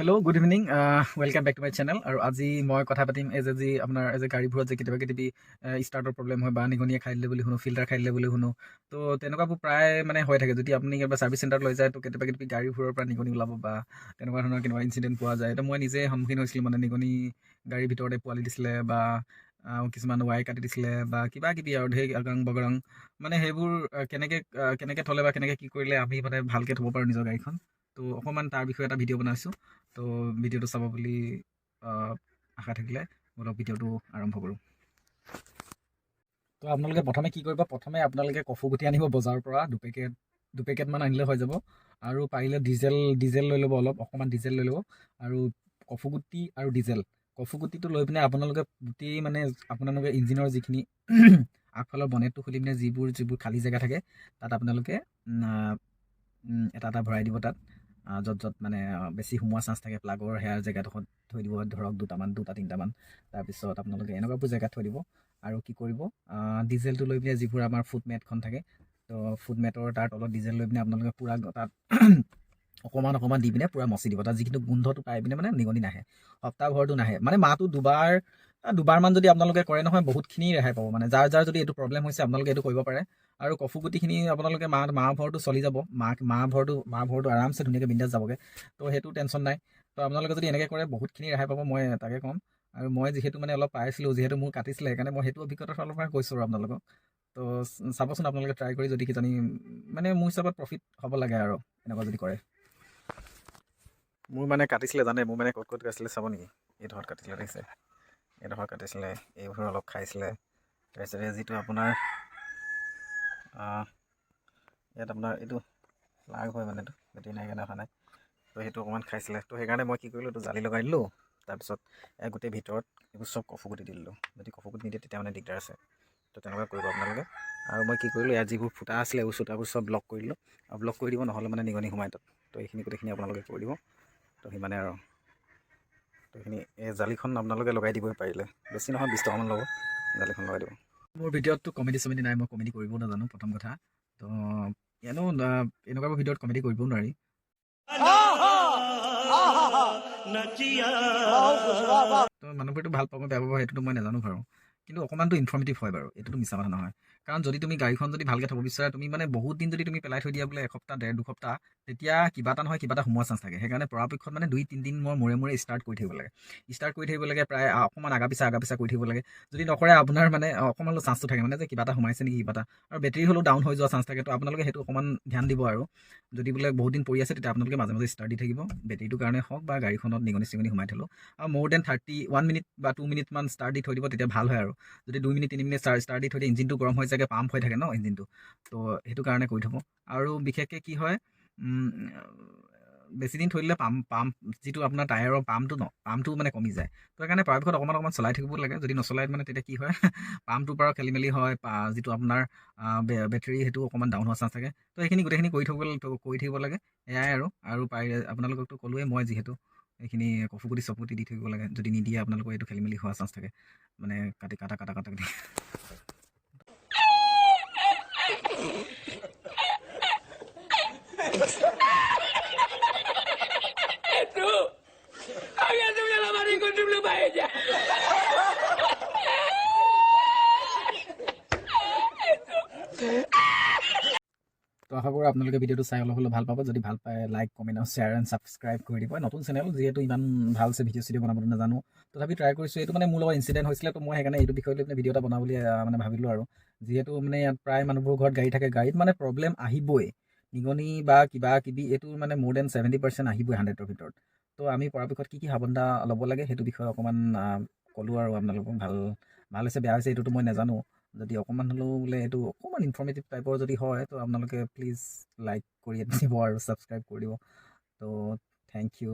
Hello, good evening, welcome back to my channel. আৰু আজি মই কথা পাতিম এই যে যি আপোনাৰ এই যে গাড়ীবোৰত যে কেতিয়াবা কেতিয়াবি ষ্টাৰ্টৰ প্ৰব্লেম হয় বা নিগনিয়ে খাই দিলে বুলি শুনো, ফিল্টাৰ খাই দিলে বুলি শুনো। তো তেনেকুৱাবোৰ প্ৰায় মানে হৈ থাকে। যদি আপুনি কিবা ছাৰ্ভিচ চেণ্টাৰত লৈ যায়, তো কেতিয়াবা কেতিয়াবি গাড়ীবোৰৰ পৰা নিগনি ওলাব বা তেনেকুৱা ধৰণৰ কেনেকুৱা ইনচিডেণ্ট পোৱা যায়। তো মই নিজে সন্মুখীন হৈছিলোঁ, মানে নিগনি গাড়ীৰ ভিতৰতে পোৱালি দিছিলে বা কিছুমান ৱায়াৰ কাটি দিছিলে বা কিবা কিবি আৰু ঢেৰ আগাং বগৰাং। মানে সেইবোৰ কেনেকৈ থ'লে বা কেনেকৈ কি কৰিলে আমি মানে ভালকৈ থ'ব পাৰোঁ নিজৰ গাড়ীখন, তো অকণমান তাৰ বিষয়ে এটা ভিডিঅ' বনাইছোঁ। তো ভিডিঅ'টো চাব বুলি আশা থাকিলে। অলপ ভিডিঅ'টো আৰম্ভ কৰোঁ। তো আপোনালোকে প্ৰথমে কি কৰিব? প্ৰথমে আপোনালোকে কফু গুটি আনিব বজাৰৰ পৰা, দুপেকেট দুপেকেটমান আনিলে হৈ যাব। আৰু পাৰিলে ডিজেল লৈ ল'ব, অলপ অকণমান ডিজেল লৈ ল'ব। আৰু কফু গুটি আৰু ডিজেল, কফু গুটিটো লৈ পিনে আপোনালোকে গোটেই মানে আপোনালোকে ইঞ্জিনৰ যিখিনি আগফালৰ বনেটটো খুলি পিনে যিবোৰ যিবোৰ খালী জেগা থাকে, তাত আপোনালোকে এটা এটা ভৰাই দিব। তাত য'ত য'ত মানে বেছি সোমোৱা চান্স থাকে, প্লাগৰ সেয়াৰ জেগাডোখৰত থৈ দিব, ধৰক দুটামান, দুটা তিনিটামান। তাৰপিছত আপোনালোকে এনেকুৱাবোৰ জেগাত থৈ দিব। আৰু কি কৰিব? ডিজেলটো লৈ পিনে যিবোৰ আমাৰ ফুট মেটখন থাকে, তো ফুট মেটৰ তাৰ তলত ডিজেল লৈ পিনে আপোনালোকে পূৰা তাত অকণমান অকণমান দি পিনে পূৰা মচি দিব। তাত যিখিনি গোন্ধটো পাই পিনে মানে নিগনি নাহে, সপ্তাহ ভৰটো নাহে। মানে মাহটো দুবাৰমান যদি আপোনালোকে কৰে নহয়, বহুতখিনি ৰেহাই পাব। মানে যাৰ যাৰ যদি এইটো প্ৰব্লেম হৈছে, আপোনালোকে এইটো কৰিব পাৰে। আৰু কফু গুটিখিনি আপোনালোকে মাহ মাহ ভৰটো চলি যাব, মাহ ভৰটো আৰামছে ধুনীয়াকৈ বিন্দাছ যাবগৈ। তো সেইটো টেনশ্যন নাই। তো আপোনালোকে যদি এনেকৈ কৰে, বহুতখিনি ৰেহাই পাব, মই তাকে ক'ম। আৰু মই যিহেতু মানে অলপ পাইছিলোঁ, যিহেতু মোৰ কাটিছিলে, সেইকাৰণে মই সেইটো অভিজ্ঞতাৰ ফালৰ পৰা কৈছোঁ আৰু আপোনালোকক। তো চাবচোন আপোনালোকে ট্ৰাই কৰি, যদি কিজানি মানে মোৰ হিচাপত প্ৰফিট হ'ব লাগে আৰু এনেকুৱা যদি কৰে। মোৰ মানে কাটিছিলে জানে, মোৰ মানে ক'ত ক'ত কাটিছিলে চাব নেকি? এইডোখৰত কাটিছিলে, দেখিছে? এইডোখৰত কাটিছিলে, এইবোৰ অলপ খাইছিলে। তাৰপিছতে যিটো আপোনাৰ ইয়াত আপোনাৰ এইটো প্লাগ হয়, মানে এইটো বেটেৰী নাই কাৰণে অহা নাই। তো সেইটো অকণমান খাইছিলে। তো সেইকাৰণে মই কি কৰিলোঁ, এইটো জালি লগাই দিলোঁ। তাৰপিছত গোটেই ভিতৰত এইবোৰ চব কফু গুটি দি দিলোঁ। যদি কফু গুটি নিদিয়ে, তেতিয়া মানে দিগদাৰ আছে। তো তেনেকুৱা কৰিব আপোনালোকে। আৰু মই কি কৰিলোঁ, ইয়াত যিবোৰ ফুটা আছিলে, এইবোৰ ফুটাবোৰ চব ব্লক কৰি দিলোঁ। আৰু ব্লক কৰি দিব, নহ'লে মানে নিগনি সোমাই তাত। তো এইখিনি গোটেইখিনি আপোনালোকে কৰি দিব। তো সিমানে আৰু। তো এইখিনি এই জালিখন আপোনালোকে লগাই দিবই পাৰিলে, বেছি নহয়, 20 টকামান ল'ব, জালিখন লগাই দিব। মোৰ ভিডিঅ'তটো কমেডি চমেডি নাই, মই কমেডি কৰিবও নাজানো প্ৰথম কথা। তো এনেও এনেকুৱাবোৰ ভিডিঅ'ত কমেডি কৰিবও নোৱাৰি। তো মানুহবোৰেতো ভাল পাব, বেয়া পাব, সেইটোতো মই নাজানো বাৰু। কিন্তু অকণমানতো ইনফৰ্মেটিভ হয় বাৰু, এইটোতো মিছা কথা নহয়। কাৰণ যদি তুমি গাড়ীখন যদি ভালকৈ থ'ব বিচাৰা, তুমি মানে বহুত দিন যদি তুমি পেলাই থৈ দিয়া বোলে এসপ্তাহ, ডেৰ দুসপ্তাহ, তেতিয়া কিবা এটা নহয় কিবা এটা সোমোৱা চান্স থাকে। সেইকাৰণে পৰাপক্ষত মানে 2-3 দিন মই মূৰে মূৰে ষ্টাৰ্ট কৰি থাকিব লাগে, ষ্টাৰ্ট কৰি থাকিব লাগে, প্ৰায় অকণমান আগা পিছা কৰি থাকিব লাগে। যদি নকৰে, আপোনাৰ মানে অকণমান হ'লেও চান্সটো থাকে মানে যে কিবা এটা সোমাইছে নেকি, কিবা এটা। আৰু বেটেৰী হ'লেও ডাউন হৈ যোৱা চান্স থাকে। তো আপোনালোকে সেইটো অকণমান ধ্যান দিব। আৰু যদি বোলে বহুত দিন পৰি আছে, তেতিয়া আপোনালোকে মাজে মাজে ষ্টাৰ্ট দি থাকিব, বেটেৰীটোৰ কাৰণে হওক বা গাড়ীখনত নিগনি চিগনি সোমাই থ'লেও। আৰু মোৰ then 31 minute বা 2 মিনিটমান ষ্টাৰ্ট দি থৈ দিব, তেতিয়া ভাল হয়। আৰু যদি 2 মিনিট 3 মিনিট ষ্টাৰ্ট দি থৈ দিয়ে, ইঞ্জিনটো গৰম হৈ যায়গৈ, পাম্প হৈ থাকে ন ইঞ্জিনটো। তো সেইটো কাৰণে কৰি থ'ব। আৰু বিশেষকৈ কি হয়, বেছি দিন থৈ দিলে পাম্প পাম্প যিটো আপোনাৰ টায়াৰৰ পাম্পটো ন, পাম্পটো মানে কমি যায়। তো সেইকাৰণে পৰাপক্ষত অকণমান অকণমান চলাই থাকিব লাগে। যদি নচলাই, মানে তেতিয়া কি হয়, পাম্পটোৰ পৰাও খেলি মেলি হয়, যিটো আপোনাৰ বেটেৰী, সেইটো অকণমান ডাউন হোৱা চান্স থাকে। তো সেইখিনি গোটেইখিনি কৰি থাকিব লাগে, এয়াই আৰু। আৰু পাৰিলে আপোনালোককতো ক'লোৱেই মই, যিহেতু এইখিনি কফুগুটি চফুগুটি দি থাকিব লাগে। যদি নিদিয়ে, আপোনালোকৰ এইটো খেলি মেলি হোৱা চান্স থাকে, মানে কাটি কাটা কাটা কাটা কাটি। তো আশা কৰোঁ আপোনালোকে ভিডিঅ'টো চাই অলপ হ'লেও ভাল পাব। যদি ভাল পায়, লাইক, কমেণ্ট আৰু শ্বেয়াৰ এণ্ড ছাবস্ক্ৰাইব কৰি দিব। নতুন চেনেল যিহেতু, ইমান ভালছে ভিডিঅ' চিডিঅ' বনাবলৈ নাজানো, তথাপি ট্ৰাই কৰিছোঁ। এইটো মানে মোৰ লগত ইনচিডেণ্ট হৈছিলে, তো মই সেইকাৰণে এইটো বিষয় লৈ পিনে ভিডিঅ' এটা বনাওঁ বুলি মানে ভাবিলোঁ। আৰু যিহেতু মানে ইয়াত প্ৰায় মানুহবোৰৰ ঘৰত গাড়ী থাকে, গাড়ীত মানে প্ৰব্লেম আহিবই, নিগনি বা কিবা কিবি, এইটো মানে মোৰ then 70% আহিবই 100ৰ ভিতৰত। তো আমি পৰাপক্ষত কি কি সাৱধানতা ল'ব লাগে, সেইটো বিষয়ে অকণমান ক'লোঁ। আৰু আপোনালোকক ভাল ভাল হৈছে, বেয়া হৈছে, এইটোতো মই নাজানো। যদি অকণমান হ'লেও বোলে এইটো অকণমান ইনফৰ্মেটিভ টাইপৰ যদি হয়, তো আপোনালোকে প্লিজ লাইক কৰি দিব আৰু ছাবস্ক্ৰাইব কৰি দিব। তো thank U.